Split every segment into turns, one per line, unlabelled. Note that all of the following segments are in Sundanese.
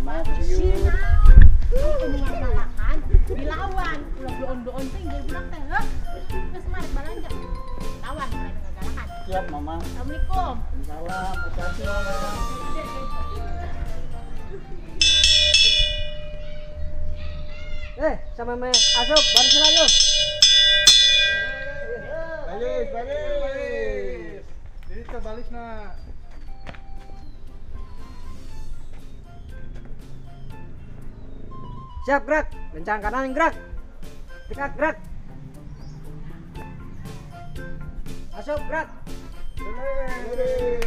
Mama.
Ngagalakan dilawan, ulah doon-doon teh geus budak teh heuh. Geus mah balanja. Lawan mulai ngagalakan.
Siap, Mama.
Assalamualaikum.
Waalaikumsalam. Makasih, Mama.
Sama me asup baris lah yuk.
Baris, baris.
Jadi ke balisna.
Siap gerak, lencang kanan gerak. Tegak gerak. Asup gerak.
Baris.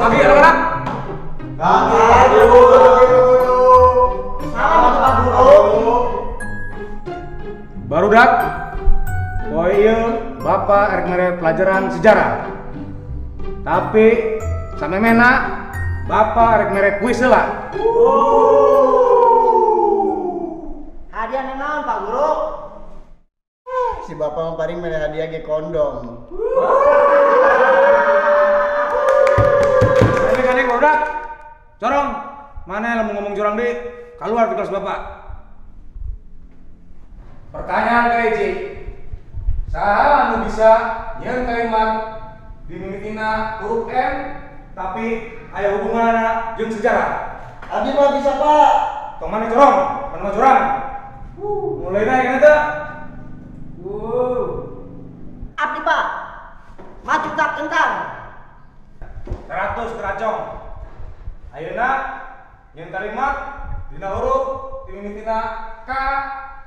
Pagi anak-anak.
Pagi guru. Salam Pak Guru.
Barudak. Poe ieu Bapak erek mere pelajaran sejarah. Tapi samemehna Bapak erek mere kuis heula.
Hadiah naon Pak Guru? Si Bapak mah paling mere hadiah ge kondom.
Barudak, corong, mana yang mau ngomong curang deh? Keluar di kelas bapak. Pertanyaan ke hiji, saha anu bisa nyeun kalimat dimimitina huruf M tapi aya hubunganna jeung sejarah?
Abi mah bisa Pak.
Tong mana corong, mana mah curang. Mulai naik kan eta?
Abdi Pak, maju tak gentar.
100 keracong. Ayeuna nyeun kalimat dina huruf dimimitina K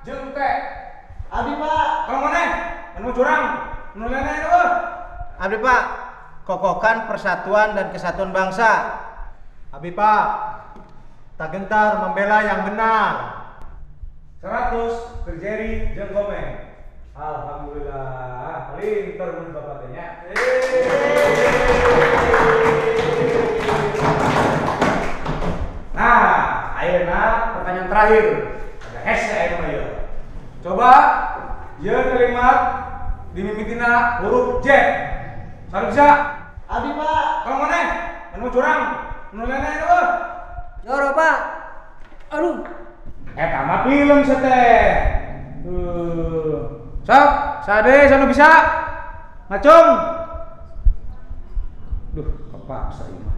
jeung T.
Abdi Pak.
Tong maneh? Anu curang. Anu lene eueuh.
Abdi Pak, kokohkan persatuan dan kesatuan bangsa.
Abdi Pak, tak gentar membela yang benar.
100 keur Jerry jeung Gomeng. Alhamdulillah, pinter mun bapak teh nya. Nah, ayeuna pertanyaan terakhir. Ada hese ayeuna mah ieu. Coba ieu kalimat dimimitina huruf J. Saha bisa?
Abdi Pak.
Tolong maneh? Anu curang. Anu lene eueuh.
Joro Pak. Aduh.
Eta mah film teh. Sok, sade sanu bisa? Ngacung. Duh, kepaksa ieu mah.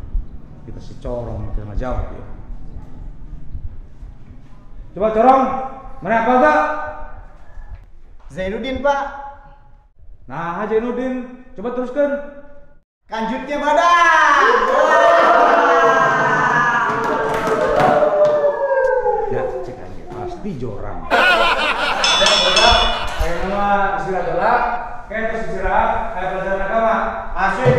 Kita si corong teu ngajawab ieu. Coba corong, mana apa gak?
Zainuddin Pak.
Nah, Zainuddin, coba teruskan.
Kanjutnya badan.
Ya, cek aja, pasti jorang. Ayo nama istirahat heula, kayak terus istirahat, ayo pelajaran agama.
Asik.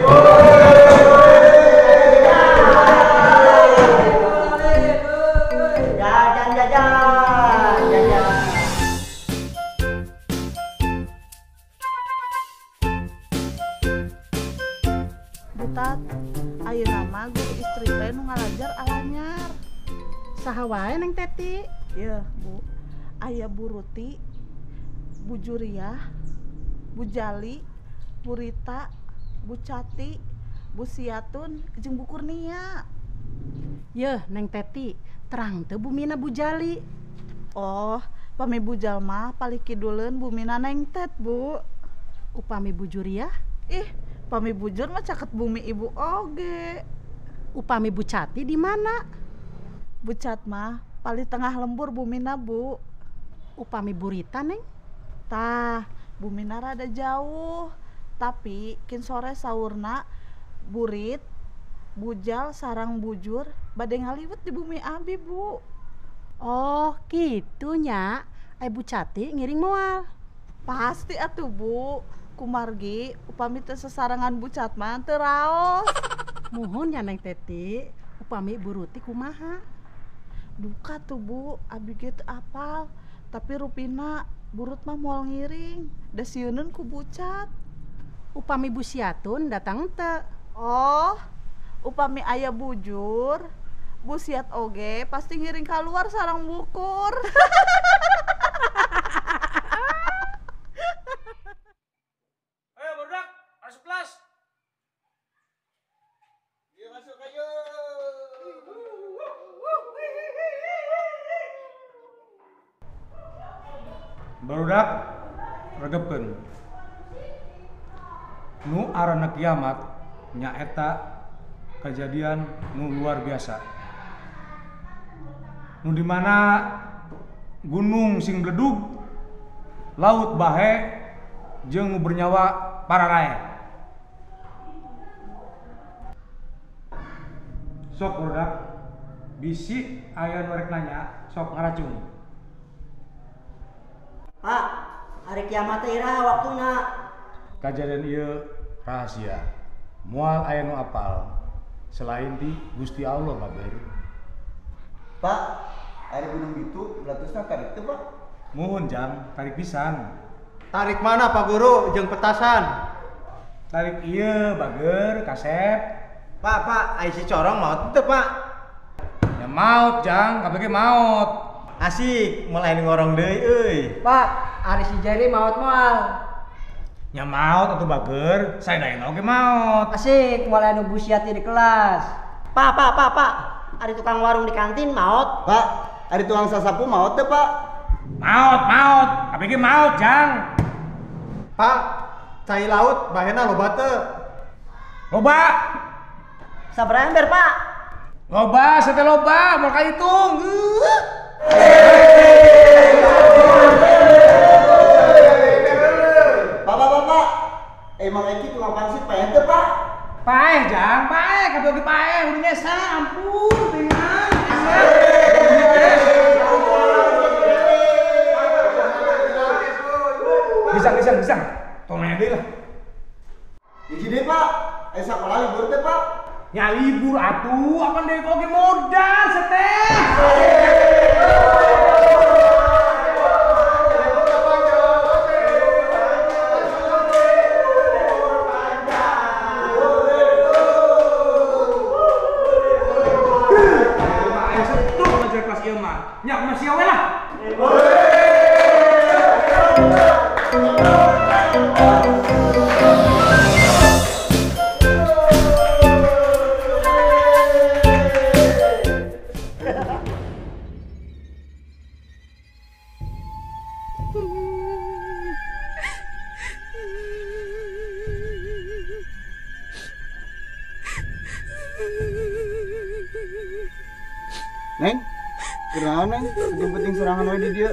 Butat, ayeuna mah guru istri teh nu ngalajar alanyar.
Saha wae Neng Teti?
Yeuh, Bu. Aya Bu Ruti, Bu Juriah, Bu Jali, Bu Rita, Bu Cati, Bu Siatun, jeung Bu Kurnia.
Yeuh, Neng Teti, terang teu bumina Bu Jali.
Oh, pami Bu Jal mah palih kiduleun bumina Neng Tet, Bu.
Upami Bu Juriah?
Ih, pami bujur mah caket bumi ibu oge.
Upami Bu Cati di mana?
Bu Cat mah palih tengah lembur bumina, Bu.
Upami Bu Rita, Neng?
Tah, bumina rada jauh. Tapi kin sore saurna Burit, Bujal sarang bujur bade ngaliwet di bumi abi, Bu.
Oh, kitu nya. Ai Bu Cati ngiring moal.
Pasti atuh, Bu. Kumargi upami teu sesarengan Bu Cat mah teu raos.
Muhun nya Neng Teti, upami Bu Ruti kumaha?
Duka tuh, Bu, abi ge teu apal. Tapi rupina Burut mah moal ngiring, da sieuneun ku Bu Cat.
Upami Bu Siatun datang teu?
Oh, upami aya bujur, Bu Siat oge pasti ngiring keluar sarang bukur.
Ayo barudak, masuk kelas.
Iya masuk ayo.
Barudak regepkeun. Nu arana kiamat nyaeta kejadian nu luar biasa. Nu di mana gunung sing bledug, laut bahe, jeung nu bernyawa pararae. Sok barudak, bisi aya nu rek nanya, sok ngaracung.
Pak, hari kiamat teh iraha waktuna?
Kajadian ieu rahasia. Moal aya nu apal selain ti Gusti Allah baber.
Pak, air gunung itu meletusna tarik teu, Pak?
Muhun jang, tarik pisan.
Tarik mana Pak Guru jeung petasan?
Tarik ieu bager kasep.
Pak, Pak, ai si corong maot teu, Pak?
Ya maot jang, kabeh ge maot.
Asik, mulai ngorong deui euy.
Pak, ari si Jerry maot moal.
Nya maot atuh bager, saena oge maot.
Asik, mulai nu Bu Siati di kelas. Pak, Pak, Pak, Pak. Ari tukang warung di kantin maot.
Pak, ari tukang sasapu maot teu, Pak?
Maot, maot. Kabeh ge maot, Jang.
Pak, cai laut bahena loba teu?
Loba.
Sabaraha ember, Pak?
Loba, sate loba, moal kahitung.
Pak, Pak, Pak, Pak. Emang Eki tukang pangsit paeh teu, Pak?
Paeh, Jang, paeh, kabeh oge paeh, udah nyesa, ampun, dengan. Bisa, bisa, bisa. Tong nanya deui lah.
Hiji deui, Pak. Eh sakola libur teh, Pak?
Ya libur atuh, apan deui oge modal seteh. Nya masih awe lah.
Neng, kunaon Neng? Penting-penting serangan we di dieu.